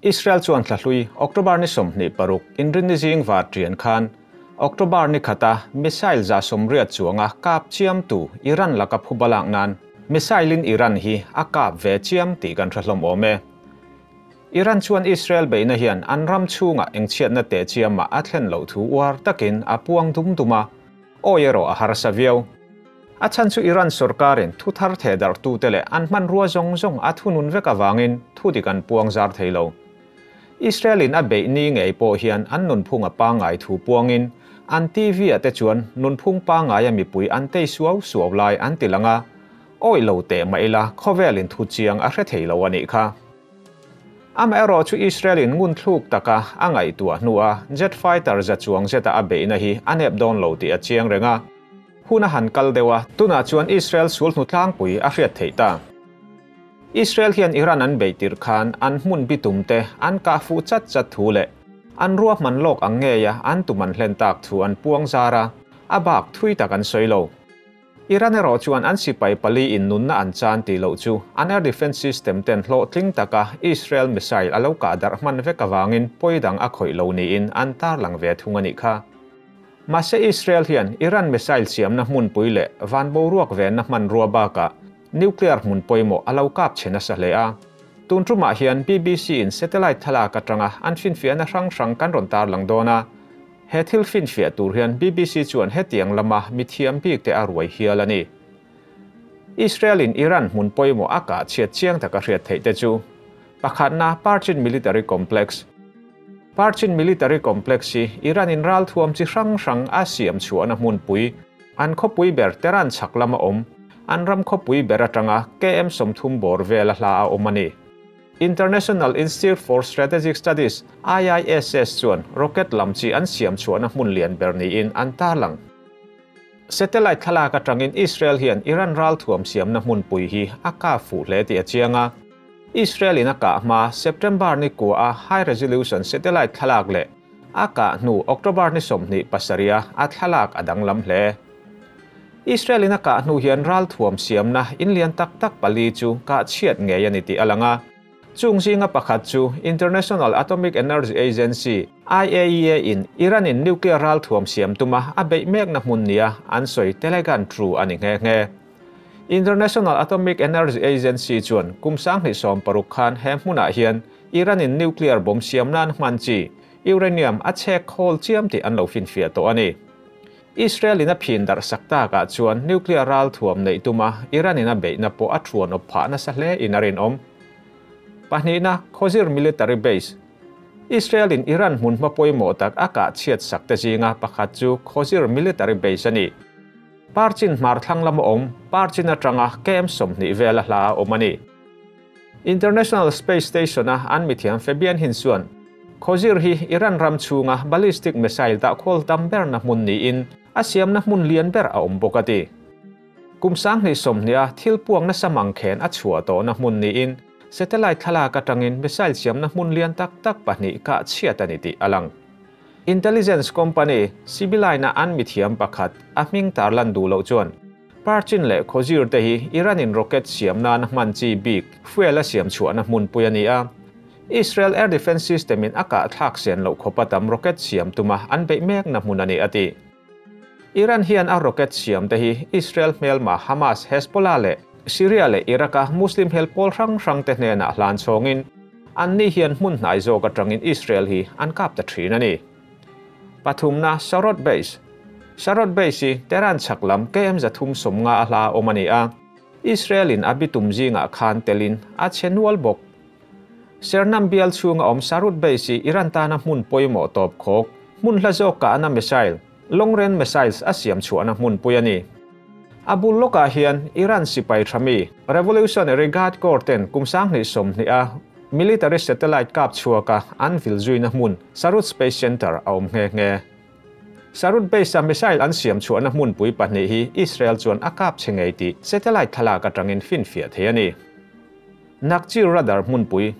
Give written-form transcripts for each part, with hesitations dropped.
Israel chuan thlahlui October ni 26 Inrinni zing var ṭian khan October ni khata missile 180 chuanga kap chiam tu Iran laka phubalak nan missile in Iran hi a kap ve chiam tih kan hre hlawm awm e. Iran chuan Israel beihna hian an ram chhunga engchhiatna teh chiamah a thlen loh thu uar takin a puang dum dum a, awi erawh a harsa viau. A chhan chu Iran sorkarin thu thar theh darhtute leh an hmanrua zawng zawng a thunun vek avangin thu dik an puang zar thei lo. Israel-in a beih ni ngei pawh hian an nunphung a pangngai thu puangin an TV-ah te chuan nunphung pangngaia mipui an tei suau suau lai an ti lang a, awi lo teh mah ila khawvelin thu chiang a hre thei lo a nih kha. Amaherawh chu Israel-in ngunthluk taka a ngaihtuah hnua jet fighter za chuang zeta a beihna hi a nep dawn lo tih a chiang reng a. Hun a han kal deuh a, tunah chuan Israel sul hnu tlangpui a hriat theih ta. Israel hian Iran an beih tirh khan an hmun bitum te an kah fuh chat chat thu leh an ruahman lawk ang ngeia an tum an hlen tak thu an puang zar a, a bak thui tak an sawi lo. Iran erawh chuan an sipai pali in nunna an chan tih loh chu an air defence system ten hlawhtling taka Israel missile a lo kah darh hman vek avangin pawi dang a khawih lo niin an tarlang ve thung a nih kha. Mahse Israel hian Iran missile siamna hmunpui leh van boruak venna hmanrua bakah nuclear hmun pawimawh a lo kap che nasa hle a. Tun tumah hian BBC in satellite thlalak atanga an finfiahna hrang hrang kan rawn tarlang dawn a. He thil finfiah tur hian BBC chuan hetiang lama mithiam bik te a ruai hial a ni. Israel in Iran hmun pawimawh a kah chhiat chiang taka hriat theih te chu pakhatna Parchin Military Complex, Parchin Military Complex hi Iran in ralthuam chi hrang hrang a siam chhuahna hmunpui, an khawpui ber Tehran chhak lama awm, an ram khawpui ber atanga KM 30 bawr vela hla a awm a ni. International Institute for Strategic Studies, IISS, chuan rocket lam chi an siam chhuahna hmun lian ber niin an tarlang. Satellite thlalak atangin Israel hian Iran ralthuam siamna hmunpui hi a kap fuh hle tih a chiang a. Israel in a kah hma September ni kua a high resolution satellite thlalak leh a kah hnu October ni 27 a a thlalak a danglam hle. Israel in a kah hnu hian ralthuam siamna in lian tak tak pali chu kah chhiat ngei a ni tih a lang a. Chung zinga pakhat chu International Atomic Energy Agency, IAEA, in Iran in nuclear ralthuam siam tuma a beih mekna hmun nia an sawi Telegan True a ni nghe nghe. International Atomic Energy Agency chuan kum 2016 khan he hmunah hian Iran in nuclear bomb siam nan hman chi uranium a chhek khawl chiam tih an lo finfiah tawh a ni. Israel in a phin darh sak takah chuan nuclear ralthuam neih tuma Iran in a beihna pawh a thuan awp phah nasa hle in a rinawm. Pahnihna, Khawzir Military Base. Israel in Iran hmun hma pawimawh tak a kah chhiat sak te zinga pakhat chu Khawzir Military Base a ni. Parchin hmar thlang lama awm, Parchin atanga KM 20 vela hla a awm a ni. International Space Station a an mithiam Fabian Hinz chuan Khawzir hi Iran ram chhunga ballistic missile dah khawl tam berna hmun niin a siamna hmun lian ber a awm bawk a ti. Kum 2020 a thil puangna samang khen a chhuah tawhna hmun niin satellite thlalak atangin missile siamna hmun lian tak tak pahnih kah chhiat a ni tih a lang. Intelligence company Sibilaina an mithiam pakhat a hming tarlan duh loh chuan Parchin leh Khawzir te hi Iran in rocket siam nan hman chi bik fuel a siam chhuahna hmunpui a ni a. Israel air defense system in a kah thlak sen loh khawpa tam rocket siam tuma an beih mekna hmun a ni a ti. Iran hian a rocket siam te hi Israel hmelma Hamas, Hezbollah leh Syria leh Iraq a Muslim hel pawl hrang hrang te hnenah hlan chhawngin an ni hian hmun hnai zawk atangin Israel hi an kap ta thin a ni. Pathumna Sarot Base. Sarot Base hi Tehran chhak lam KM 350 a hla awm a ni a. Israel in a bitum zingah khan telin a che nual bawk. Sernam bial chhunga awm Sarut Base hi Iran tana hmun pawimawh tawp khawk, hmun hla zawk ka ana missile, long range missiles a siam chhuahna hmun pui a ni. A bul lawkah hian Iran sipai thami Revolutionary Guard Corps ten kum 2020 a military satellite kap chhuaka an vil zuina hmun Sarut Space Center a awm nghe nghe. Sarut Base a missile an siam chhuahna hmun pui pahnih hi Israel chuan a kap che ngei tih satellite thlalak atangin finfiah thei a ni. Nakchir radar hmunpui.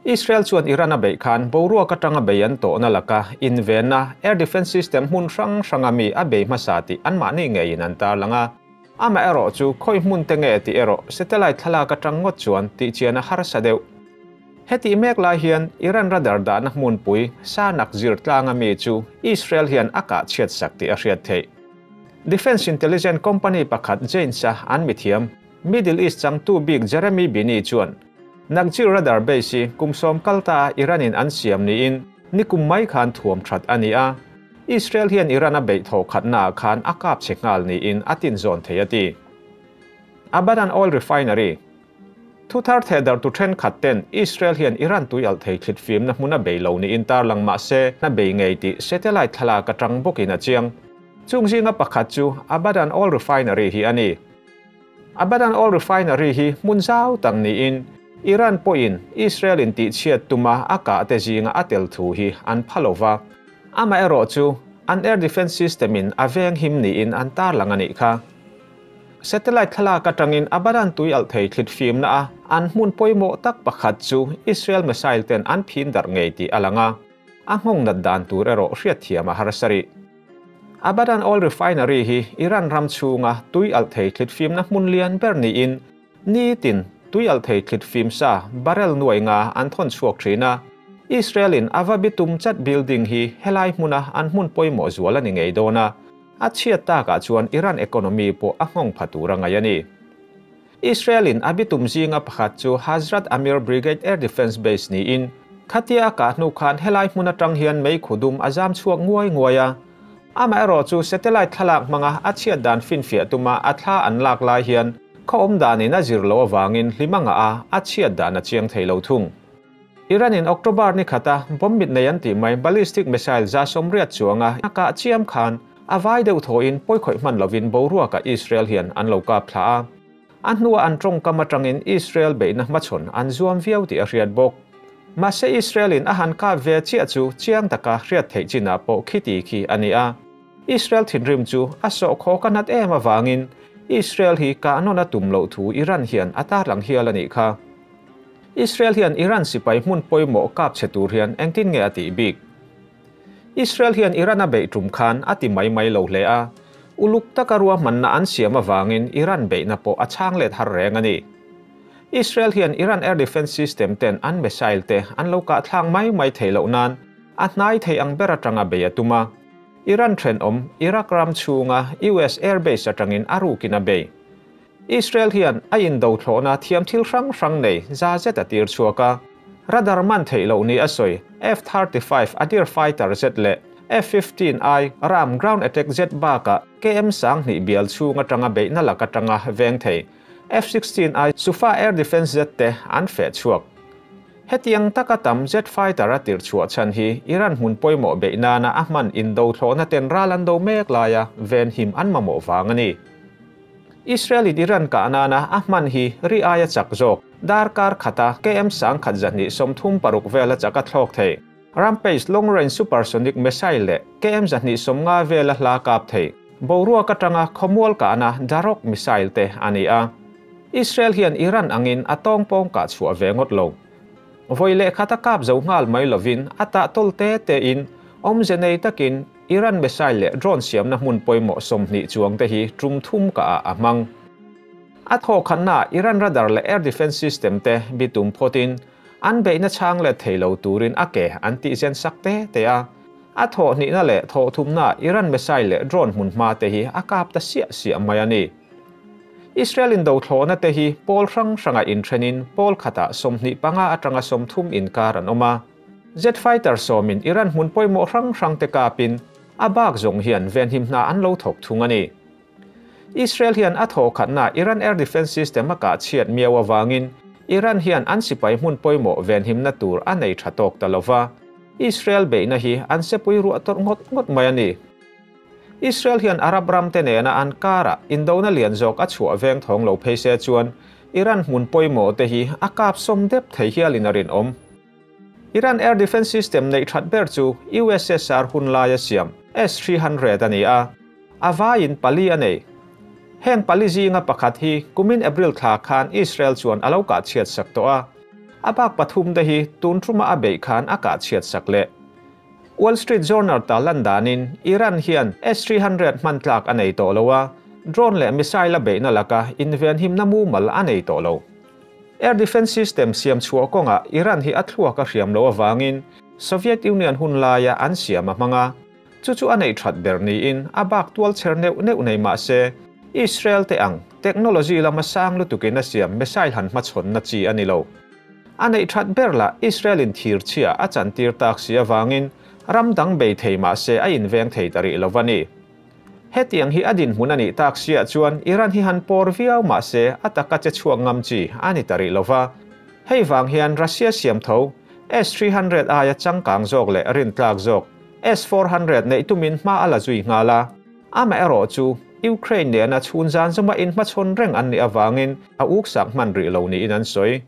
Israel chuan Iran a beih khan boruak atanga bei an tawhna laka invenna air defense system hmun hrang hranga mi a bei hmasa tih anmahni ngeiin an tarlang a. Ama erawh chu khawi hmun te nge tih erawh satellite thlalak atang ngawt chuan tih chian a harsa deuh. Hetih mek lai hian Iran radar dahna hmunpui Sanak zir tlanga mi chu Israel hian a kah chhiat sak tih a hriat theih. Defence intelligence company pakhat Janes-a an mithiam, Middle East changtu bik Jeremy Bini chuan Nakjir radar base hi kum 10 kal ta Iran-in an siam niin nikum mai khan thuam that a ni a. Israel hian Iran a beih tho khatna khan a kap che nghal niin a tin zawn thei a ti. Abadan Oil Refinery Thuthar thedar tu then khat ten Israel hian Iran tui al thei thlit fim na hmuna beilo ni in tar lang ma se na bei ngei ti satellite thlala ka tang bokin a chiang. Chung zinga pakhat chu Abadan Oil Refinery hi ani. Abadan Oil Refinery hi hmun zau tak niin Iran pawhin Israel in ti chhiat tuma a kah te zinga a tel thu hi an phalova. Ama erawh chu an air defense system in a veng him niin an tar lang ani kha. Satellite thlalak atangin Abadan tui al thei thlit fim na a an hmun pawimawh tak pakhat chu Israel missile ten an phin dar ngei ti alanga. A nghawng nat dan tur erawh hriat thiam a harsari. Abadan Oil Refinery hi Iran ram chhunga tui al thei thlit fim na hmun lian ber niin ni tin tui al thei thlit fim sa barrel nuai nga an thon chhuak thina. Israel in avabitum chat building hi helai hmuna an hmun pawimawh zual ani ngei dona. A chhiat taka chuan Iran economy pawh a nghawng pha tur anga yani. Israel in abitum zinga pakhat chu Hazrat Amir Brigade Air Defense Base ni in khatia ka hnu khan helai hmuna tang hian mei khudum azam chuak nguai nguaya. Ama ero chu satellite thlalak manga a chhiat dan fin fia tuma a thla an lak lai hian khaw awm danin a zir lo awangin hlimanga a a chhiat dan a chiang thei lo thung. Iran in October ni khata bomb mit nei an ti mai ballistic missile za 80 chuanga ka chiam khan a vai deuh tho in poi khoi man lovin borua ka Israel hian an lo kap thla a. An hnuah an tawng kam atangin Israel beihna hmachhawn an zuam viau tih a hriat bawk. Mahse Israel in a han kap ve chiah chu chiang taka hriat theih chinah pawh khiti khi a ni a. Israel thinrim chu a sawh khaw ka nat em awangin Israel hi ka nawn a tum loh thu Iran hian a tar lang hial a nih kha. Israel hian Iran sipai hmun pawimawh kap che tur hian engtin nge a tih bik. Israel hian Iran a beih tum khan a ti mai mai lo hle a. Uluk taka rua hmanna an siam awangin Iran beihna pawh a chhang let har reng a ni. Israel hian Iran air defense system ten an missile te an lo kah thlang mai mai thei loh nan a hnai thei ang ber atanga bei a tuma. Iran then awm Iraq ram chhunga US airbase atangin a rukin a bei. Israel hian a indo thlawhna thiam thil hrang hrang nei za zet a tir chhuak a. Radar man thei lo ni a sawi F-35 Adir fighter jet leh F-15I Ram ground attack jet baka KM 20 bial chhung atanga beihna lak atanga veng thei F-16I Sufa air defense jet te an fe chhuak. Hetiang taka tam jet fighter a tir chhuah chan hi Iran hmun pawimawh beihna na a hman indo thlawhna ten ral an do mek laia ven him an mamawh vang a ni. Israel in Iran ka nana a hman hi ri aia chak zawk darkar khata KM 136 vela chaka thlawk thei. Rampage long range supersonic missile le KM 250 vela hla kap thei. Borua ka tanga khawmual ka na Darok missile te ani a. Israel hian Iran angin atong pong ka chhuah ve ngot lo. Voile khata kap zo ngal mai lovin ata tol te te in awmze nei takin Iran missile le drone siam na hmun pawimawh 20 chuang te hi tum thum ka a a hmang. A thaw khanna Iran radar le air defense system te bitum photin an beihna chhang le theilo turin a ke an ti zen sak te te a. A thaw hnihna le thaw thumna Iran missile le drone hmun hma te hi a kap ta siah siah mai a ni. Israel in do thlawhna te hi pawl hrang hranga inthenin pawl khata 25 atanga 30 inkar an awm a. Jet fighter sawmin Iran hmun pawimawh hrang hrang te kapin a bak zawng hian ven him hna an lo thawk thung a ni. Israel hian a thaw khatna Iran air defense system a kah chhiat miau awangin Iran hian an sipai hmun pawimawh ven himna tur a nei tha tawk ta lova. Israel beihna hi an sepui ruah tawrh ngawt ngawt mai a ni. Israel hian Arab ram te nena an kara indona lian zawk a chhuah veng thawng lo phei se chuan Iran hmun pawimawh te hi a kap sawm dep thei hialin a rinawm. Iran air defense system nei that ber chu USSR hun laia siam S-300 a ni a. A vaiin pali a nei. Heng pali zinga pakhat hi kumin April thla khan Israel chuan a lo kah chhiat sak tawh a. A bak pathum te hi tun thuma a beih khan a kah chhiat sak leh. Wall Street Journal ta lan danin Iran hian S-300 hman tlak a nei tawh lo a. Drone leh missile a beihna laka inven himna mumal a nei tawh lo. Air defense system siam chhuah kawngah Iran hi a thluak a hriam loh avangin Soviet Union hun laia an siam a hmang a, chu chu a neih that ber niin a bak tual chher neuh neuh nei mah se Israel te ang technology lama sang lutukin a siam missile han hmachhawnna chi a ni lo. A neih that ber lah Israel in thir chhia a chantir tak si avangin ram dang bei thei mah se a inveng thei ta rih lo a ni. Hetiang hi a dinhmun a nih tak siah chuan Iran hi han pawr viau mah se a taka che chhuak ngam chi a ni ta rih lo va. Hei vang hian Russia siam tho S-300 aia changkang zawk leh rintlak zawk S-400 neih tumin hma a la zui nghal a. Amaherawh chu Ukraine nena chhun zan zuma inhmachhawn reng an nih avangin a uksak hman rih lo niin an sawi.